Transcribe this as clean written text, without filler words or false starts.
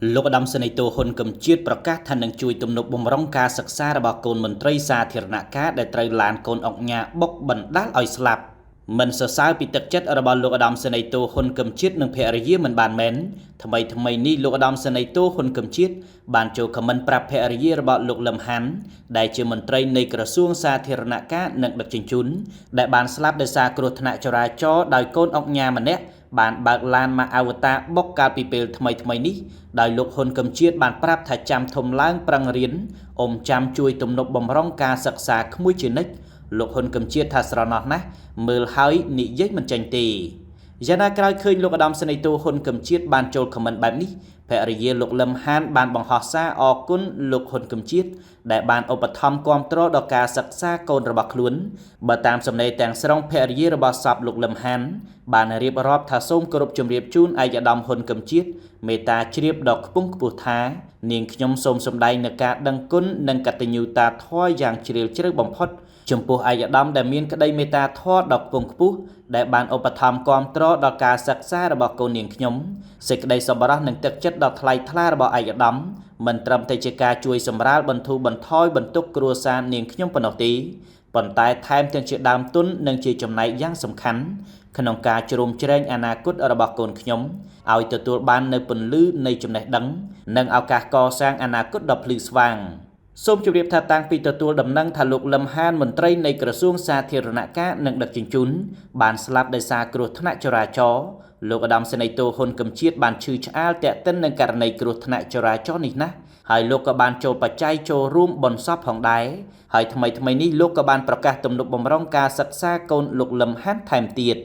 លោកឧត្តមសេនីយ៍ទោហ៊ុន គឹមជាតិប្រកាសថានឹងជួយទំនុកបម្រុងការសិក្សារបស់កូនមន្ត្រីសាធារណការដែលត្រូវឡានកូនឧកញ៉ាបុកបណ្ដាលឲ្យស្លាប់។មិនសរសើរពីទឹកចិត្តរបស់លោកឧត្តមសេនីយ៍ទោហ៊ុន គឹមជាតិនិងភរិយាមិនបានមែនថ្មីថ្មីនេះលោកឧត្តមសេនីយ៍ទោហ៊ុន គឹមជាតិបានចូលខមមិនប្រាប់ភរិយារបស់លោកលឹមហាន់ដែលជាមន្ត្រីនៃក្រសួងសាធារណការនិងដឹកជញ្ជូនដែលបានស្លាប់ដោយសារគ្រោះថ្នាក់ចរាចរណ៍ដោយកូនឧកញ៉ាម្នាក់បានបើកឡានមកអវតារបុកកាលពីពេលថ្មីថ្មីនេះដោយលោកហ៊ុន គឹមជាតិបានប្រាប់ថាចាំធំឡើងប្រឹងរៀនអ៊ំចាំជួយទំនប់បំរុងការសិក្សាក្មួយជានិច្ចលោកហ៊ុន គឹមជាតិថាស្រណោះណាស់មើលហើយនិយាយមិនចេញទេយ៉ាងណាក្រោយឃើញលោកឧត្តមសេនីយ៍ទោហ៊ុន គឹមជាតិបានចូលខមមិនបែបនេះភរិយាលោកលឹមហានបានបង្ហោះសារអរគុណលោកហ៊ុន គឹមជាតិដែលបានឧបត្ថម្ភគាំទ្រដល់ការសិក្សាកូនរបស់ខ្លួនបើតាមសំណេរទាំងស្រុងភរិយារបស់សពលោកលឹមហានបានរៀបរាប់ថាសូមគោរពជម្រាបជូនឯកឧត្តមហ៊ុន គឹមជាតិមេត្តាជ្រាបដ៏ខ្ពង់ខ្ពស់ថានាងខ្ញុំសូមសម្ដែងនូវការដឹងគុណនិងកតញ្ញូតាធម៌យ៉ាងជ្រាលជ្រៅបំផុតចំពោះឯកឧត្តមដែលមានក្តីមេត្តាធម៌ដ៏ខ្ពង់ខ្ពស់ដែលបានឧបត្ថម្ភគាំទ្រដល់ការសិក្សារបស់កូននាងខ្ញុំសេចក្តីសប្បុរសនិងទឹកចិត្តដ៏ថ្លៃថ្លារបស់ឯកឧត្តមមិនត្រឹមតែជាការជួយសម្រាលបន្ធូរបន្ថយបន្ទុកគ្រួសារនាងខ្ញុំប៉ុណ្ណោះទេប៉ុន្តែថែមទាំងជាដើមទុននិងជាចំណែកយ៉ាងសំខាន់ក្នុងការជ្រោមជ្រែងអនាគតរបស់កូនខ្ញុំឲ្យទទួលបាននូវពន្លឺនៃចំណេះដឹងនិងឱកាសកសាងអនាគតដ៏ភ្លឺស្វាងសូមជម្រាបថាតាំងពីទទួលដំណឹងថាលោកលឹមហានមន្ត្រីនៃក្រសួងសាធារណការនិងដឹកជញ្ជូនបានស្លាប់ដោយសារគ្រោះថ្នាក់ចរាចរណ៍លោកឧត្តមសេនីយ៍ទោហ៊ុន គឹមជាតិបានឈឺឆ្អាលទាក់ទិននឹងករណីគ្រោះថ្នាក់ចរាចរណ៍នេះណាស់ហើយលោកក៏បានចូលបច្ច័យចូលរួមបុណ្យសពផងដែរហើយថ្មីថ្មីនេះលោកក៏បានប្រកាសទំនុកបម្រុងការសិក្សាកូនលោកលឹមហានថែមទៀត។